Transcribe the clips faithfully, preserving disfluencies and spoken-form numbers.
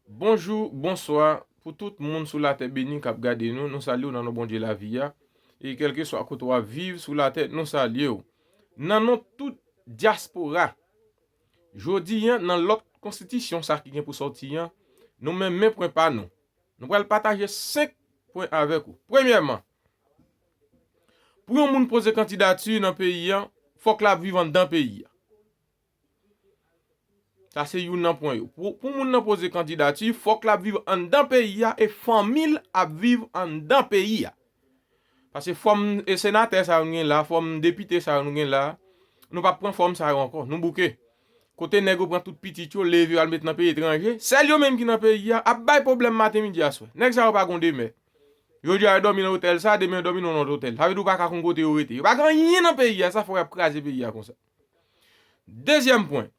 Bonjou, bonswa pou tout moun sou latè beni k ap gade nou. Nou salye w nan non Bondye lavi a. E kèlkeswa kote w ap viv sou latè, nou salye w. Nan non tout dyaspora, jodi a, nan lòt konstitisyon sa ki gen pou sòti an, nou menm men pwen pa nou. Nou pral pataje senk pwen avèk ou. Premyèman, pou yon moun poze kandidati nan peyi a, fòk l ap viv anndan peyi a. Sa se youn nan pwen yo. Pou, pou moun nan poze kandidati, fòk l ap viv anndan peyi a e fanmi l ap viv anndan peyi a. Paske fòm e senatè sa yo nou gen la, fòm depite sa yo nou gen la, nou p ap pran fòm sa yo ankò. Nou bouke. Kote nèg yo pran tout pitit yo, leve yo al met nan peyi etranje, sèl yo menm ki nan peyi a, ap bay pwoblèm maten, midi, aswè. Nèg sa yo pa gon demè. Jodi a yo dòmi nan otèl sa, demen yo dòmi nan yon lòt otèl. Sa vle di ou pa ka konn kote yo rete. Yo pa gen anyen nan peyi a, sa fè y ap kraze peyi a konsa. Dezyèm pwen.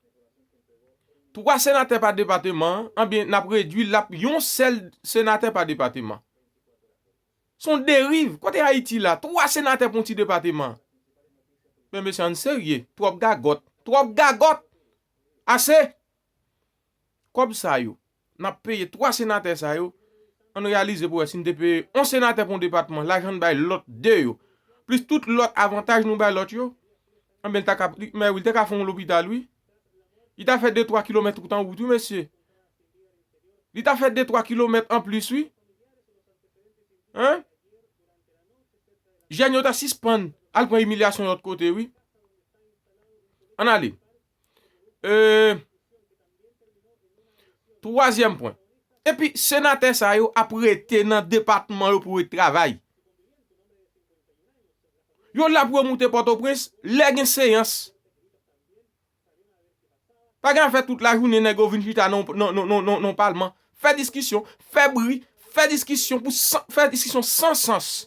Twa senatè pa depateman an, anbyen, n ap redui l ap yon sèl senatè pa depateman. Se yon deriv. Kote Ayiti la? Twa senatè pou yon ti depateman. Men mesye, ann serye. Twòp gagòt. Twòp gagòt! Ase! Kòb sa yo, n ap peye twa senatè sa yo, ann reyalize pou wè si n te peye yon senatè pou yon depatman, lajan n bay lòt de yo, plis tout lòt avantaj nou bay lòt yo, anben, l ta ka, li, men wi, l te ka fè yon lopital, wi. Li ta fè de twa kilomèt wout an wout, wi, mesye. Li ta fè de twa kilomèt anplis, wi. Hein? Jèn yo ta sispann al pran imilyasyon lòt kote, wi. Ann ale. Euh, twazyèm pwen. Epi, senatè sa yo ap rete nan depatman yo pou yo travay. Yo la pou yo moute Pòtoprens, lè gen seyans. Pa gen afè tout lajounen nèg yo vin chita nan, nan, nan, nan, nan, nan palman. Fè diskisyon, fè bri, fè diskisyon pou san, fè diskisyon san sans.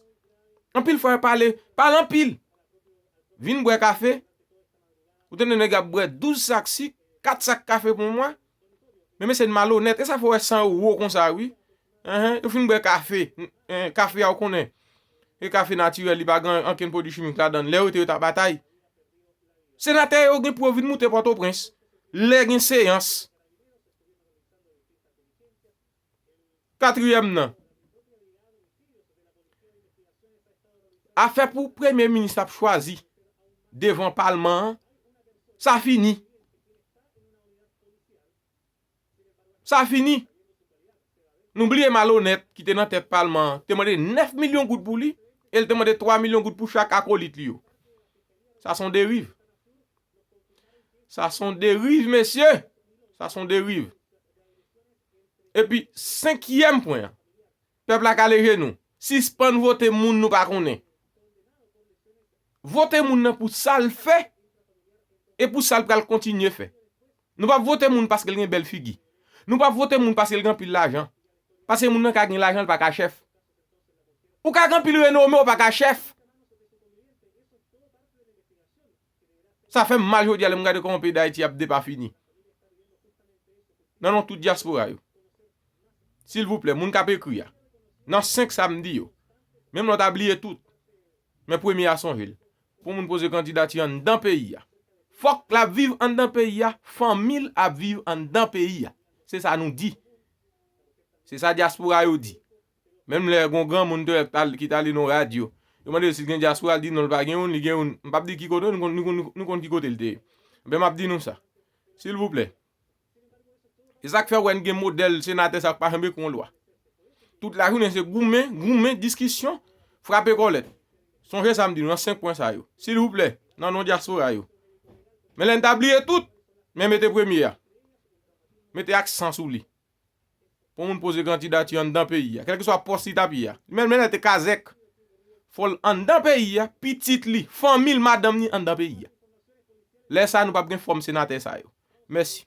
Anpil fwa yo pale, pale anpil. Vin bwè kafe. Ou tande nèg ap bwè douz sak sik, kat sak kafe pou mwen. Men mesye n malonèt, e sa fè w wè san yo wo konsa, wi. Enhen, yo fin bwè kafe. Enhen, kafe a ou konnen. E kafe natirèl, li pa gen ankenn pwodui chimik ladan l. Lè yo te yo t ap batay. Senatè yo gen pou yo vin moute Pòtoprens. Lè gen seyans. Katriyèm nan. Afè pou premye minis ap chwazi devan palman an, sa fini. Sa fini. Nou bliye malonèt ki te nan tèt palman an, te mande nèf milyon goud pou li, e l te mande twa milyon goud pou chak akolit li yo. Sa se yon deriv. Sa se yon deriv, mesye. Sa se yon deriv. Epi, senkyèm pwen an. Pèp la ka leve nou. Sispann vote moun nou pa konnen. Vote moun nan pou sa l fè e pou sa l pral kontinye fè. Nou p ap vote moun paske l gen bèl figi. Nou p ap vote moun paske l gen anpil lajan. Paske moun nan ka gen lajan, l pa ka chèf. Ou ka gen anpil renome, ou pa ka chèf. Sa fè m mal jodi a lè m gade kòman peyi Dayiti ap depafini. Nan non tout dyaspora yo. Silvouplè, moun k ap ekri a. Nan senk sa m di yo. Menm lè w ta bliye tout. Men premye a sonje l. Pou moun poze kandidati anndan peyi a. Fòk l ap viv anndan peyi a, fanmi l ap viv anndan peyi a. Se sa nou di. Se sa dyaspora yo di. Menm lè gon granmoun te, ki t ale nan radyo, yo mande l si l gen dyaspora, l di non, l pa gen youn, li gen youn. M p ap di ki kote, nou konn, nou konn, nou konn ki kote l te ye. Enben, m ap di nou sa. Silvouplè. E sa k fè w wè n gen modèl senatè sa k pa janm ekri yon lwa. Tout lajounen se goumen, goumen, diskisyon, frape kòlèt. Sonje sa m di nou nan senk pwen sa yo. Silvouplè, nan non dyaspora yo. Men lè n ta bliye tout, men mete premye a. Mete aksan sou li. Pou moun poze kandidati anndan peyi a, kèlkeswa pòs li t ap ye a. Men, men lè te kazèk. Fò l anndan peyi a, pitit li, fanmi l, madanm li anndan peyi a. Lè sa a, nou p ap gen fòm senatè sa yo. Mèsi.